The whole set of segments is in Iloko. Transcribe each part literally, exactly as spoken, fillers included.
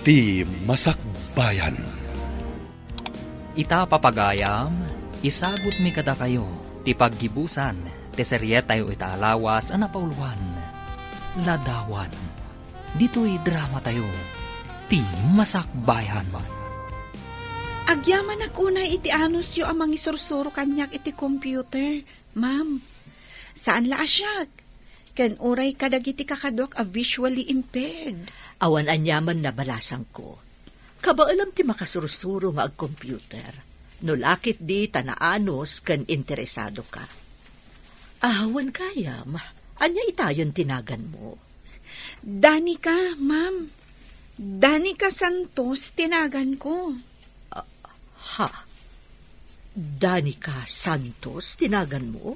Ti Masakbayan. Ita, papagayam, isagutmi kadakayo ti paggibusan ti serietayo ita a lawas a napauloan, Ladawan. Ditoy dramatayo, Ti Masakbayan. Agyamanak unay iti anusyo a mangisursuro kaniak iti computer, ma'am. Saan la a siak, ken uray kadagiti kakaduak a visually impaired. Awan aniaman a balasangko. Kabaelam ti makasursuro nga agcomputer, no la ketdi ta naanus ken interesado ka. Ah, wen gayam, ania itayen ti naganmo? Danica, ma'am. Danica Santos ti naganko. Ah, ha? Danica Santos ti naganmo?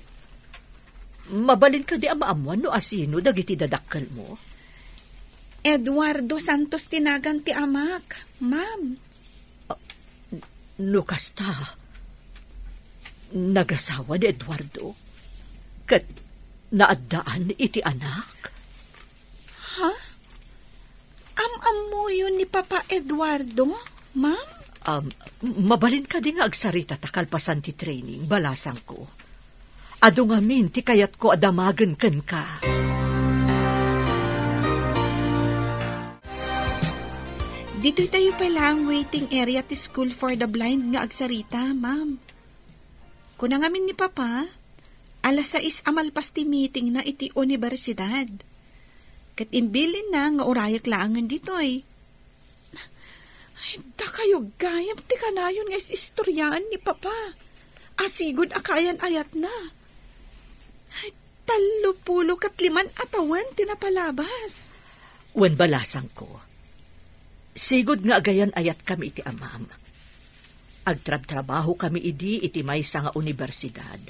Mabalin kadi a maammuan no asino dagiti dadakkelmo? Eduardo Santos ti nagan ti amak, ma'am. Ah, n-, no kasta, nagasawa ni Eduardo? Ket naaddaan iti anak? Ha? Am-ammoyo ni Papa Eduardo, ma'am? Um, mabalin kadi nga agsarita ta kalpasan ti training, balasangko? Adu ngamin ti kayatko a damagen kenka. Ditoy tayo pay laeng waiting area ti School for the Blind nga agsarita, ma'am. Kuna ngamin ni Papa, alas sais a malpas ti meetingna iti universidad. Ket imbilinna nga urayek laengen ditoy. Ay, dakayo gayam ti kanayon nga is-istoriaan ni Papa. Asigud a kaayan-ayatna. Ay, tallo pulo ket liman a tawen ti napalabas. Wen, balasangko, sigud nga agayan-ayatkami iti amam. Agtrabtrabahokami idi iti maysa nga universidad.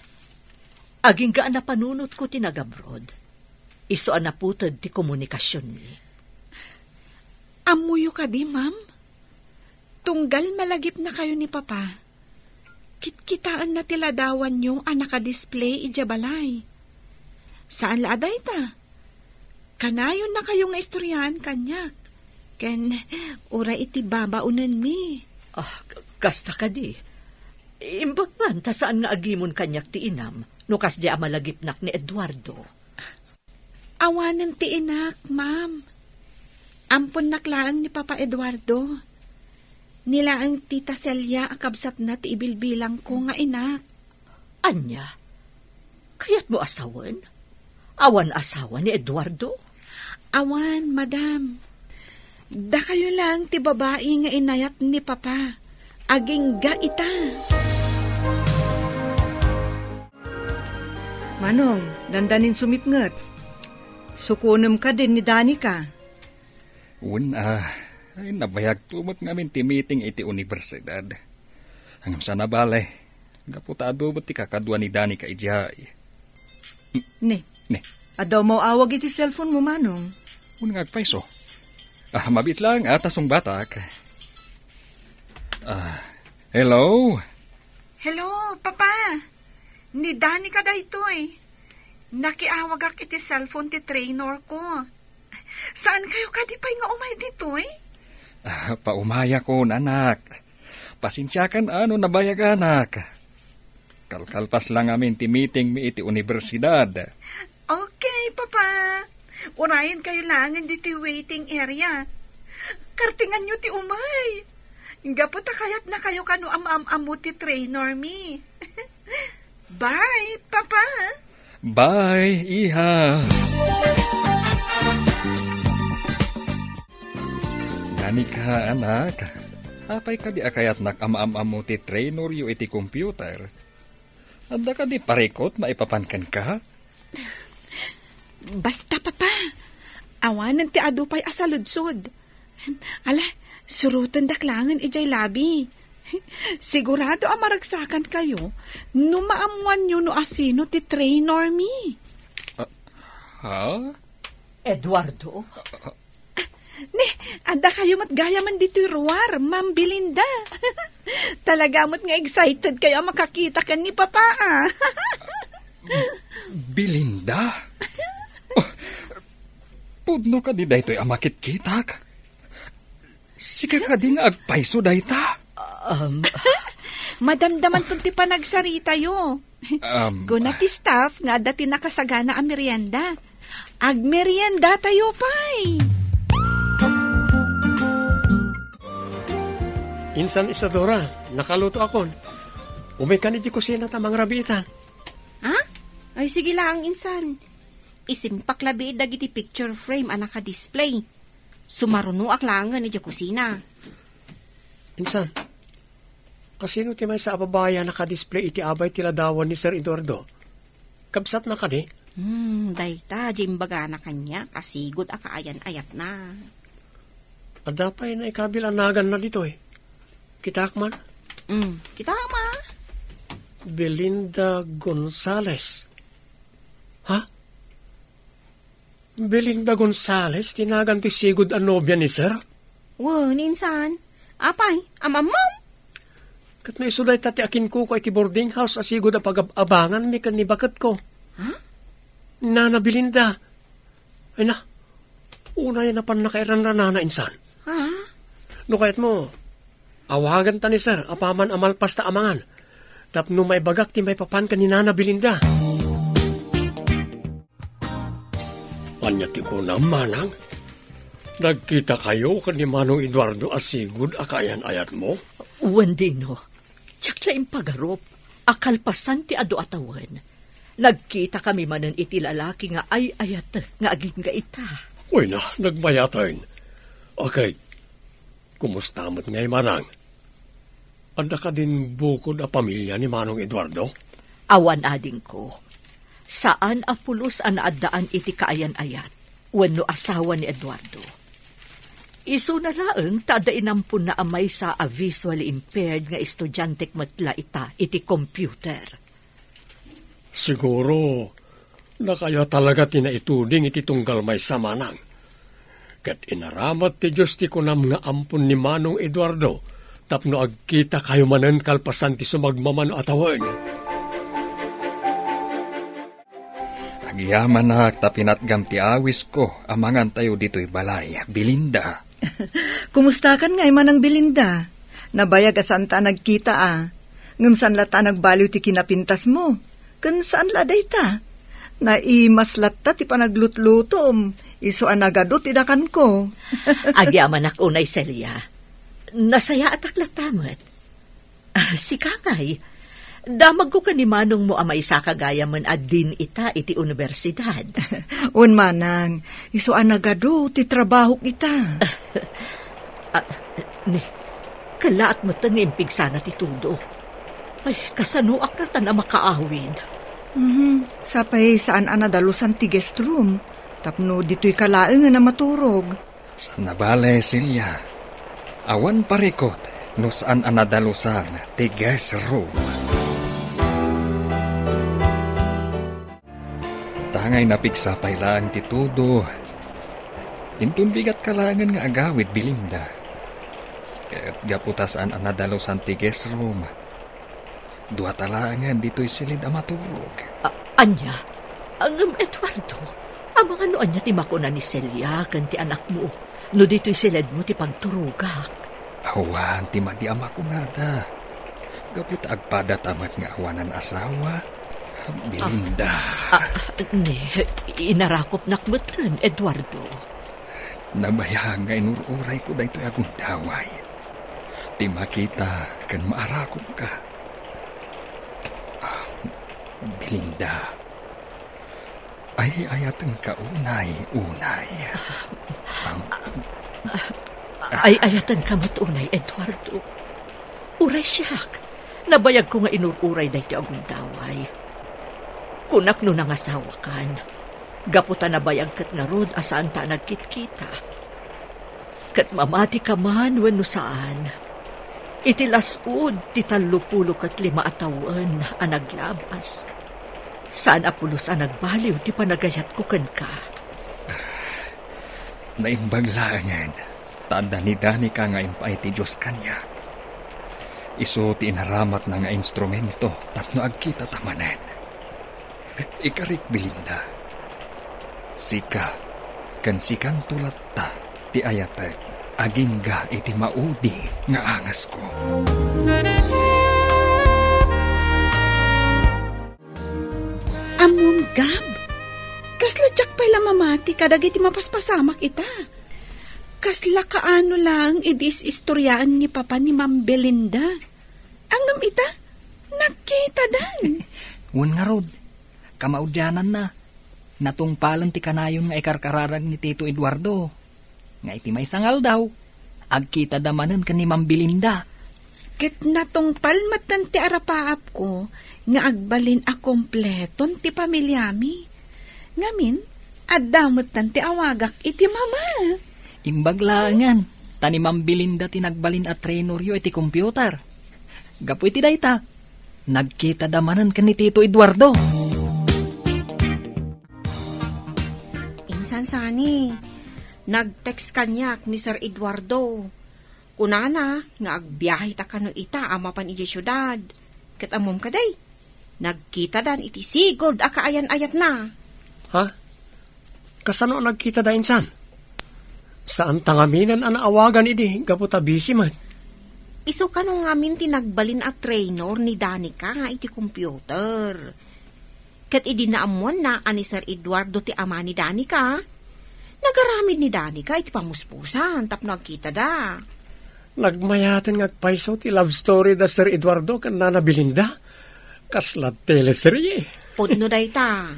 Agingga a napanunotko ti nagabroad. Isu a naputed ti komunikasionmi. Ammoyo kadi, ma'am? Tunggal malagipnakayo ni Papa, kitkitaenna ti ladawanyo a nakadisplay idiay balay. Saan la a dayta, kanayonnakayo nga istoriaan kaniak, ken uray iti babaonenmi. Ah, k-, kasta kadi. Imbag man ta saan nga agimon kaniak ti inam no kasdiay a malagipnak ni Eduardo. Awanen ti inak, ma'am. Amponnak laeng ni Papa Eduardo. Ni laeng Tita Celia a kabsatna ti ibilbilangko nga inak. Ania? Kayatmo a sawen? Awan asawa ni Eduardo? Awan, madam. Dakayo laeng ti babai nga inayat ni Papa. Agingga ita. Manong, dandanin sumipnget. Sukonem kadin ni Danica. Wen, ah, ay, nabayagto met ngamin ti meeting iti universidad. Ngem saan a bale, gapu ta adu met ti kakadua ni Danica idiay. Ne. Ne. Adda umaw-awag iti cellphone mo, Manong. Wen nga agpayso. Ah, mabiit laeng a ta sungbatak. Ah, hello? Hello, Papa. Ni Danica daytoy. Nakiawagak iti cellphone ti trainorko. Saankayo kadi pay nga umay ditoy? Ah, paumayakon, anak. Pasensiakan a no nabayaganak. Kalkalpas la ngamin ti meetingmi iti universidad. Okay, Papa. Urayenkayo laengen ditoy waiting area. Kartinganyo ti umay. Gapu ta kayatnakayo kano am-am-ammo ti trainormi. Bye, Papa. Bye, iha. Danica, anak. Apay kadi a kayatnak a maam-ammo ti trainoryo iti computer? Adda kadi parikut maipapan kenka? Basta, Papa. Awanen ti adu pay a saludsod. Ala, surotendak laengen idiay lobby. Sigurado a maragsakankayo no maammoanyo no asino ti trainormi. Ah, ha? Eduardo? Ne, adda kayo met gayamen ditoy ruar, Ma'am Belinda. Talaga met nga excited kayo a makakita ken ni Papa, ah. Belinda? Oh, pudno kadi daytoy a makitkitak? Sika kadi nga agpayso dayta? Um, madamdamanton ti panagsaritayo. Um, Kuna ti staff nga adda ti nakasagana a merienda. Agmeriendatayo pay. Insan Isadora, nakalutoakon. Umay kan iti kusina ta mangrabiitan. Ha? Ay, sige lang, insan. Isimpak labi dagiti picture frame a naka-display. Sumarunoak laengen idiay kusina. Insan, asino ti maysa a babai a naka-display iti abay ti ladawan ni Sir Eduardo? Kabsatna kadi? Hmm, dayta, di imbagana kaniak a sigud a kaayan-ayatna. Adda pay naikabil a naganna ditoy. Kitaak man. Hmm, kitaak man. Belinda Gonzales. Ha? Belinda Gonzales ti nagan ti sigud a nobia ni Sir? Wen, insan. Apay, amammom? Ket no isu dayta ti akinkuko iti boarding house a sigud a pagab-abanganmi ken ni baketko. Ha? Nana Belinda. Ay na, unay a napan nakairanranana insan. Ha? No kayatmo, awagenta ni Sir apaman a malpasta a mangan. Tapno maibagak ti maipapan ken ni Nana Belinda. Ania ti kunam, manang? Nagkitakayo ken ni Manong Eduardo a sigud a kaayan-ayatmo? Wen, Dino. Diak la impagarup a kalpasan ti adu a tawen, nagkitakami manen iti lalaki nga ay-ayatek nga agingga ita. Uy na, nagmayaten. Okay. Kumusta met ngay, manang? Adda kadin bukod a pamilia ni Manong Eduardo? Awan, adingko. Saan a pulos a naaddaan iti kaayan-ayat wenno asawa ni Eduardo. Isuna laeng ta adda inamponna a maysa a visually impaired nga estudiantek met la ita iti computer. Siguro, nakayo talaga ti naituding iti tunggal maysa, manang. Ket inaramat ti Dios ti kunam nga ampon ni Manong Eduardo tapno agkitakayo manen kalpasan ti sumagmamano a tawen. Agyamanak ta pinatgam ti awisko a mangantayo ditoy balay, Belinda. Kumustakan ngay, Manang Belinda? Nabayag a saanta a nagkita a. Ngem saan latta a nagbaliw ti kinapintasmo. Ken saan la dayta. Naimas latta ti panaglutlutom. Isu a nagadu ti dakanko. Agyamanak unay, Celia. Nasayaatak latta met. Ah, sika ngay. Damagko ken ni manongmo a maysaka gayamen a dean ita iti universidad. Wen, manang, isu a nagadu ti trabahok ita. Ah, ne, kallaat metten nga impigsana ti tudo. Ay, kasanoak ngatan a makaawid? Mhm, sapay saan a nadalusan ti guest room, tapno ditoyka laengen a maturog. Saan a bale, Celia. Awan parikut no saan a nadalusan ti guest room. Tangay napigsa pay laeng ti tudo. Inton bigatka laengen nga agawid, Belinda. Ket gapu ta saan a nadalusan ti guest room, duata laengen ditoy siled a maturog. A-, ania? Ngem, Eduardo, amangan no ania ti makuna ni Celia ken ti anakmo no ditoy siledmo ti pagturogak? Awan ti madi a makunada. Gapu ta agpadata met nga awanan asawa, Belinda. Ah, ah, ne, inarakopnak metten, Eduardo. Nabayag nga inur-urayko daytoy a gundaway. Ti makita ken maarakopka. Ah, Belinda, ay-ayatenka unay, unay. Am- Ay-ayatenka met unay, Eduardo. Uray siak, nabayagko nga inur-uray daytoy a gundaway. Kunak no nangasawakan, gapu ta nabayag ket ngarud a saanta a nagkitkita. Ket mamatika man wenno saan, iti las-ud ti tallopulo ket lima a tawen a naglabas, saan a pulos a nagbaliw ti panagayatko kenka. Naimbag laengen ta adda ni Danica nga impaay ti Dios kaniak. Isu ti inaramatna nga instrumento tapno agkitata manen. Ikarik, Belinda. Sika, ken sikanto latta ti ayatek. Agingga iti maudi nga angasko. Ammom, Gab, kasla diak pay la mamati kadagiti mapaspasamak ita. Kasla kaano laeng idi is-istoriaan ni Papa ni Ma'am Belinda. Ngem ita, nagkitadan. Wen ngarud, kamaudiananna, natungpalen ti kanayon nga ikarkararag ni Tito Eduardo. Nga iti maysa nga aldaw, agkitada manen ken ni Ma'am Belinda. Ket natungpal metten ti arapaapko nga agbalin a kompleton ti pamiliami. Ngamin, adda metten ti awagak iti mama. Imbag laengen, ta ni Ma'am Belinda ti nagbalin a traineryo iti computer. Gapu iti dayta, nagkitada manen ken ni Tito Eduardo. Insan sani, nag-text kaniak ni Sir Eduardo. Kunana nga agbiaheta kano ita a mapan idiay siudad. Ket ammom kadi, nagkitadan iti sigud a kaayan-ayatna. Ha? Kasano a nagkitada insan? Saanta ngaminen a naawagan idi gapu ta busy met. Isu kano ngamin ti nagbalin a trainer ni Danica iti computer. Ket idi naammoanna a ni Sir Eduardo ti ama ni Danica, nagaramid ni Danica iti pamuspusan tapno agkitada. Nagmayaten nga agpayso ti love story da Sir Eduardo ken Nana Belinda. Kasla teleserye. Pudno dayta.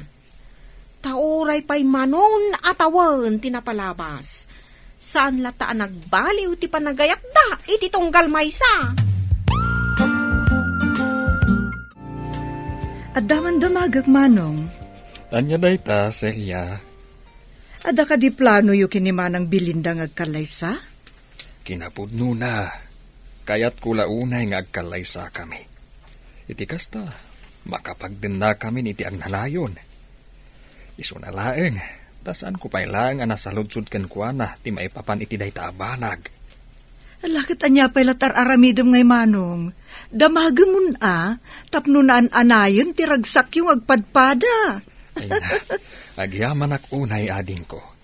Ta uray pay Manong a tawen ti napalabas, saan latta a nagbaliw ti panagayatda iti tunggal maysa. Adda man damagek, Manong. Ania dayta, Celia? Adda kadi planoyo ken ni Manang Belinda nga agkallaysa? Kinapudnona, kayatko la unay nga agkallaysakami. Iti kasta, makapagdennakamin iti agnanayon. Isuna laeng, ta saanko pay laeng a nasaludsod kenkuana ti maipapan iti dayta a banag. Ala, ket ania pay la ti ar-aramidem ngay, Manong? Damagemon a, tapno naan-anayen ti ragsakyo nga agpadpada. Ay na, agyamanak unay, adingko.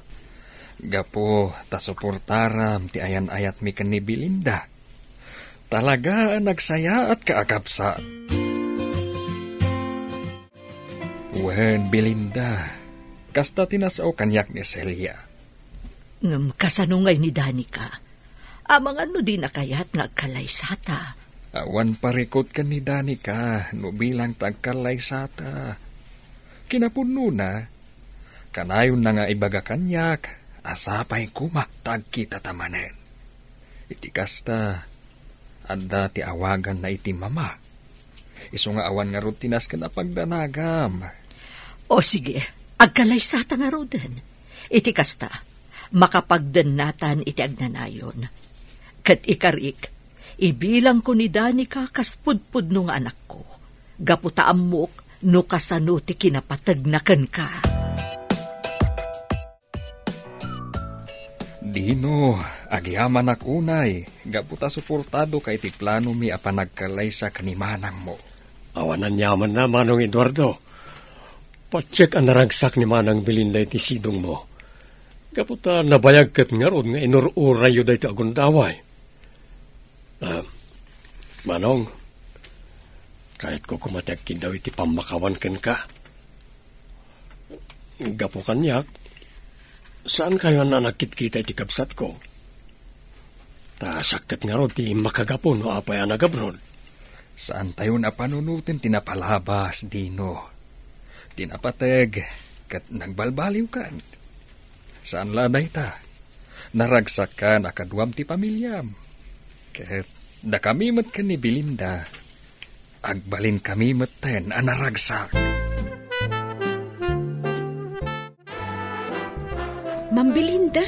Gapu ta suportaram ti ayan-ayatmi ken ni Belinda. Talaga a nagsayaatka a kabsat. Wen, Belinda, kasta ti nasao kaniak ni Celia. Ngem kasano ngay ni Danica? Amangan no dina kayat nga agkallaysata. Awan parikut ken ni Danica no bilang ta agkallaysata. Kinapudnona, kanayonna nga ibaga kaniak a sapay koma ta agkitata manen. Iti kasta, adda ti awaganna iti mama. Isu nga awan ngarud ti nasken a pagdanagam. O sige, agkallaysata ngaruden. Iti kasta, makapagdennatan iti agnanayon. Ket ikarik, ibilangko ni Danica kas pudpudno nga anakko, gapu ta ammok no kasano ti kinapategna kenka. Dino, agyamanak unay, gapu ta suportadoka iti planomi a panagkallaysa ken ni manangmo. Awan aniamanna, Manong Eduardo. Patiek a naragsak ni Manang Belinda iti sidongmo. Gapu ta nabayag ket ngarud nga inur-urayyo daytoy a gundaway. Ah, Manong, kayatko koma ti agkiddaw iti pammakawan kenka. Gapu kaniak, saankayo a nagkitkita iti kabsatko. Ta sakket ngarud ti makagapu no apay a nagabrod. Saantayon a panunoten ti napalabas, Dino. Ti napateg ket nagbalbaliwkan. Saan la dayta. Naragsakkan a kaduam ti pamiliam. Ket dakami met ken ni Belinda, agbalinkami metten a naragsak. Ma'am Belinda,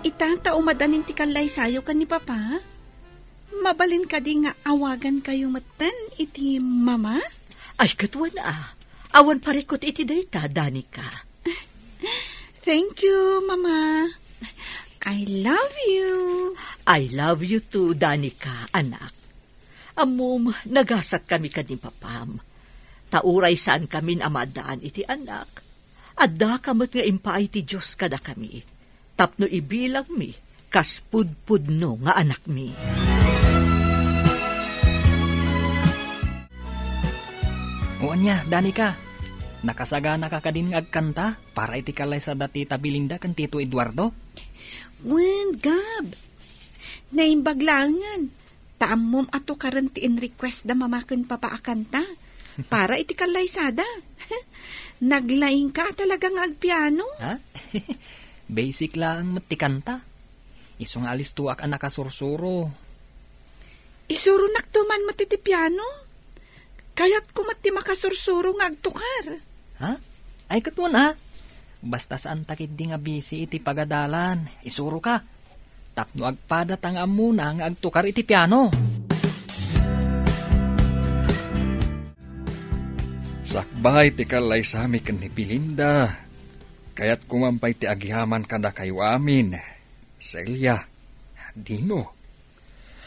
ita ta umadanin ti kallaysayo ken ni Papa, mabalin kadi nga awagankayo metten iti Mama? Ay, ket wen a. Awan parikut iti dayta, Danica. Thank you, Mama. I love you. I love you too, Danica, anak. Ammom, nagasakkami ken ni Papam. Ta uray saankamin a maaddaan iti anak, addaka met nga impaay ti Dios kadakami, tapno ibilangmi kas pudpudno nga anakmi. O ania, Danica, nakasaganaka kadin nga agkanta para iti kallaysada ti Tita Belinda ken Tito Eduardo? Wen, Gab. Naimbag laengen. Ta ammom a tukaren ti in-request da mama ken papa a kanta para iti kallaysada. Naglaingka a talaga nga agpiano. Ha? Basic laeng met ti kanta. Isu nga alistoak a nakasursuro. Isuronakto man met iti piano. Kayatko met ti makasursuro nga agtukar. Ha? Ay, ket wen a. Basta saanta ketdi nga busy iti pagadalan, isuroka. Tapno agpadata nga ammona nga agtukar iti piano. Sakbay ti kallaysami ken ni Belinda, kayatko man pay ti agyaman kadakayo amin, Celia, Dino.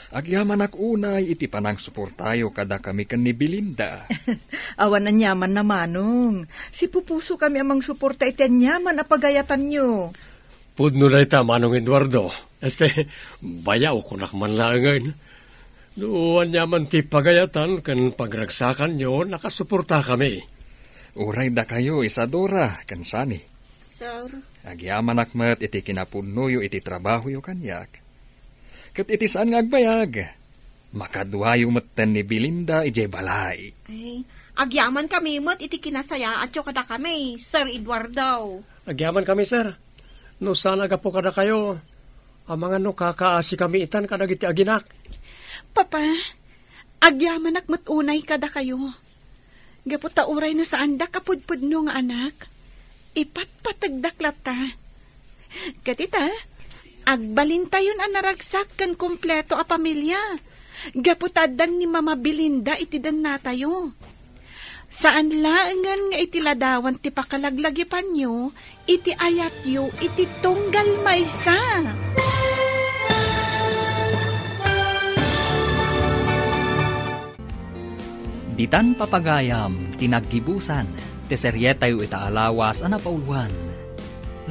Agyamanak unay iti panangsuportayo kadakami ken ni Belinda. Awan aniaman a manong. Sipupusokami a mangsuporta iti aniaman a pagayatanyo. Pudno dayta, Manong Eduardo. Este, bayaw kunak man laengen. No aniaman ti pagayatan ken pagragsakanyo, nakasuportakami. Uray dakayo, Isadora ken Sunny. Sir. Agyamanak met iti kinapudnoyo iti trabahoyo kaniak. Ket iti saan nga agbayag, makaduayo metten ni Belinda idiay balay. Ay, agyamankami met iti kinasayaatyo kadakami, Sir Eduardo. Agyamankami, sir. No saan a gapu kadakayo, amangan no kakaasikami itan kadagiti aginak. Papa, agyamanak met unay kadakayo. Gapu ta uray no saandak a pudpudno nga anak, ipatpategdak latta. Ket ita, agbalintayon a naragsak ken kompleto a pamilia. Gapu ta addan ni Mama Belinda iti dennatayo. Saan laengen nga iti ladawan ti pakalaglagipanyo iti ayatyo iti tunggal maysa. Ditan papagayam ti naggibusan ti serietayo ita a lawas a napauluan,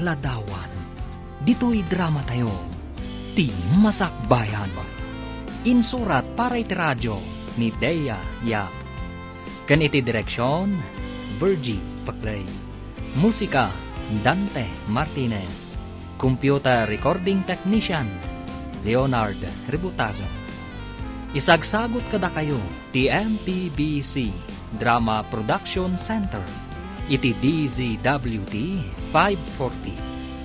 Ladawan. Ditoy dramatayo, Ti Masakbayan. Insurat para iti radio ni Dea Yap. Ken iti direksion, Virgie Paclay. Musika, Dante Martinez. Computer recording technician, Leonard Ributazo. Isagsagut kadakayo ti M P B C Drama Production Center iti D Z W T five forty.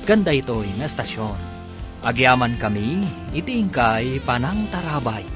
Ken daytoy nga estasion, agyamankami iti inkay panangtarabay.